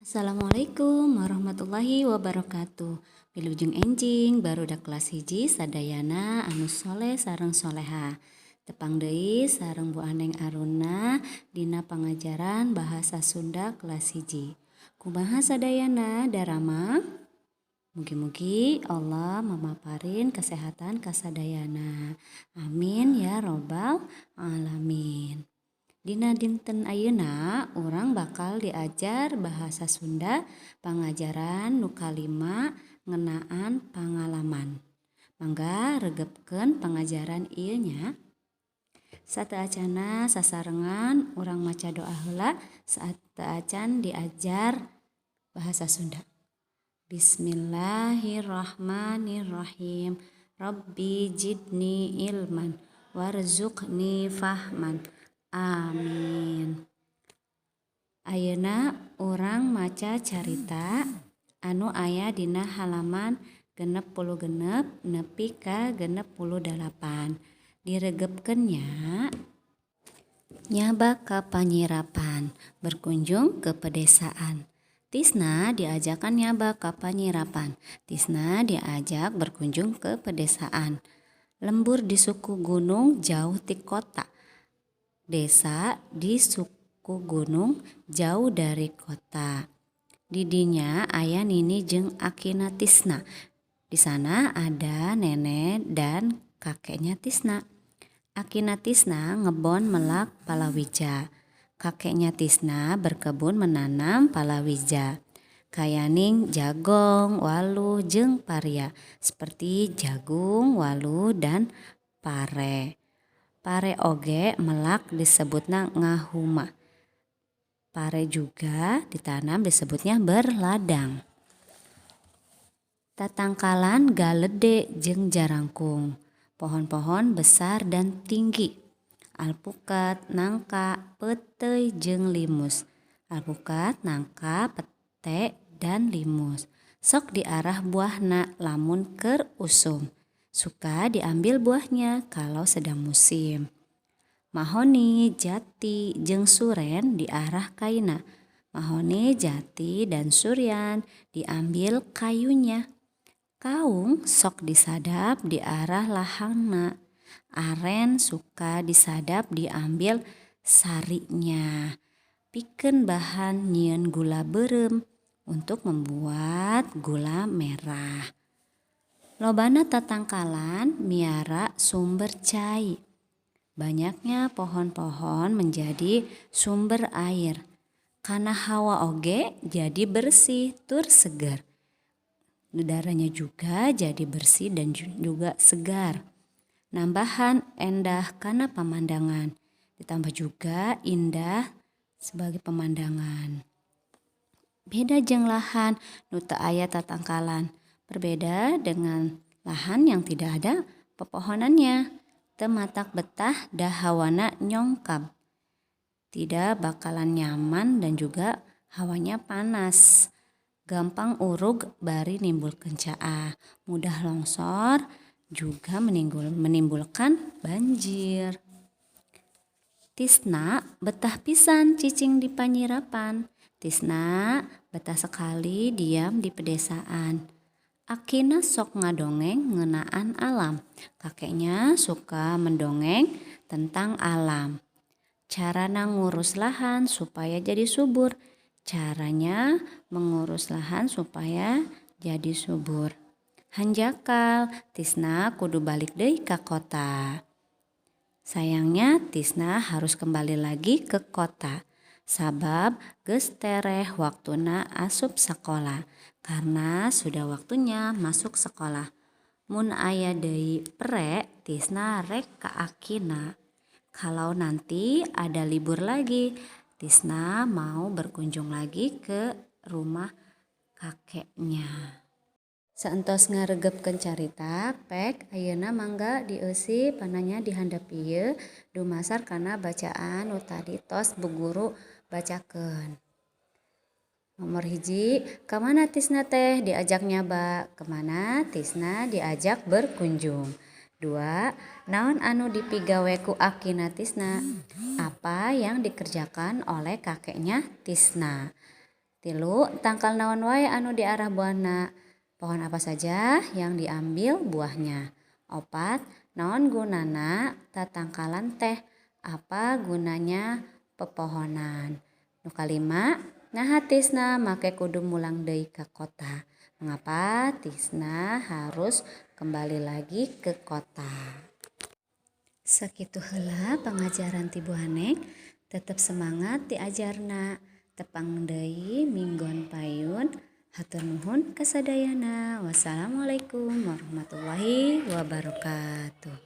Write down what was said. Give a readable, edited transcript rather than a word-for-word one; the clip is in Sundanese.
Assalamualaikum warahmatullahi wabarakatuh. Wilujeng enjing, barudak kelas 1 sadayana anu soleh sareng soleha. Tepang deui sareng Bu Aneng Aruna dina pangajaran bahasa Sunda kelas 1. Kumaha sadayana, daramang? Mugi-mugi Allah mamaparin kesehatan kasadayana. Amin ya robbal alamin. Dina dinten ayeuna urang bakal diajar bahasa Sunda, pangajaran nu kalima, ngeunaan pangalaman. Mangga regepkeun pangajaran ieu nya. Sateuacanna sasarengan urang maca doa heula sateuacan diajar bahasa Sunda. Bismillahirrahmanirrahim. Rabbi zidni ilman warzuqni fahman. Amin. Ayeuna urang maca carita anu aya dina halaman 66 nepi ka 68. Diregepkeun nya. Nyaba ka panyirapan, berkunjung ke pedesaan. Tisna diajakan nyaba ka panyirapan. Tisna diajak berkunjung ke pedesaan. Lembur di suku gunung jauh ti kota. Desa di suku gunung jauh dari kota. Di dinya aya nini jeung akina Tisna. Di sana ada nenek dan kakeknya Tisna. Akina Tisna ngebon melak palawija. Kakeknya Tisna berkebun menanam palawija. Kayaning jagong, waluh, jeung paria, seperti jagung, waluh, dan pare. Pare oge melak disebutna ngahuma. Pare juga ditanam disebutnya berladang. Tatangkalan galede jeung jarangkung. Pohon-pohon besar dan tinggi. Alpukat, nangka, peuteuy jeung limus. Alpukat, nangka, pete, dan limus. Sok diarah buahna lamun keur usum. Suka diambil buahnya kalau sedang musim. Mahoni, jati, jeung suren diarah kayuna. Mahoni, jati, dan surian diambil kayunya. Kaung sok disadap diarah lahangna. Aren suka disadap diambil sarinya. Pikeun bahan nyieun gula beureum, untuk membuat gula merah. Lobana tatangkalan miara sumber cai. Banyaknya pohon-pohon menjadi sumber air. Kana hawa oge jadi bersih tur seger. Udaranya juga jadi bersih dan juga segar. Nambahan endah kana pamandangan. Ditambah juga indah sebagai pemandangan. Beda jeung lahan nu teu aya tatangkalan. Berbeda dengan lahan yang tidak ada pepohonannya. Teu matak betah da hawana nyongkab. Tidak bakalan nyaman dan juga hawanya panas. Gampang urug bari nimbulkeun caah. Mudah longsor juga menimbulkan banjir. Tisna betah pisan cicing di panyirapan. Tisna betah sekali diam di pedesaan. Akina sok ngadongeng ngeunaan alam. Kakeknya suka mendongeng tentang alam. Carana ngurus lahan supaya jadi subur. Caranya mengurus lahan supaya jadi subur. Hanjakal, Tisna kudu balik deui ka kota. Sayangnya, Tisna harus kembali lagi ke kota. Sabab geus tereh waktuna asup sakola. Karena sudah waktunya masuk sekolah. Mun aya deui pere, Tisna rek ka akina. Kalau nanti ada libur lagi, Tisna mau berkunjung lagi ke rumah kakeknya. Saentos ngaregepkeun carita, pek ayeuna mangga dieusi pananya di handap ieu dumasar kana bacaan nu tadi tos bu guru bacakeun. Nomor 1, kamana Tisna teh diajak nyaba? Kemana Tisna diajak berkunjung? 2, naon anu dipigawe ku akina Tisna? Apa yang dikerjakan oleh kakeknya Tisna? 3, tangkal naon wae anu diarah buahna? Pohon apa saja yang diambil buahnya? 4, naon gunana tatangkalan teh? Apa gunanya pepohonan? Nu kalima, naha Tisna make kudu mulang deui ka kota? Mengapa Tisna harus kembali lagi ke kota? Sakitu heula pangajaran ti Bu Haneng, tetep semangat diajarna. Tepang deui minggon payun. Hatur nuhun kasadayana. Wassalamualaikum warahmatullahi wabarakatuh.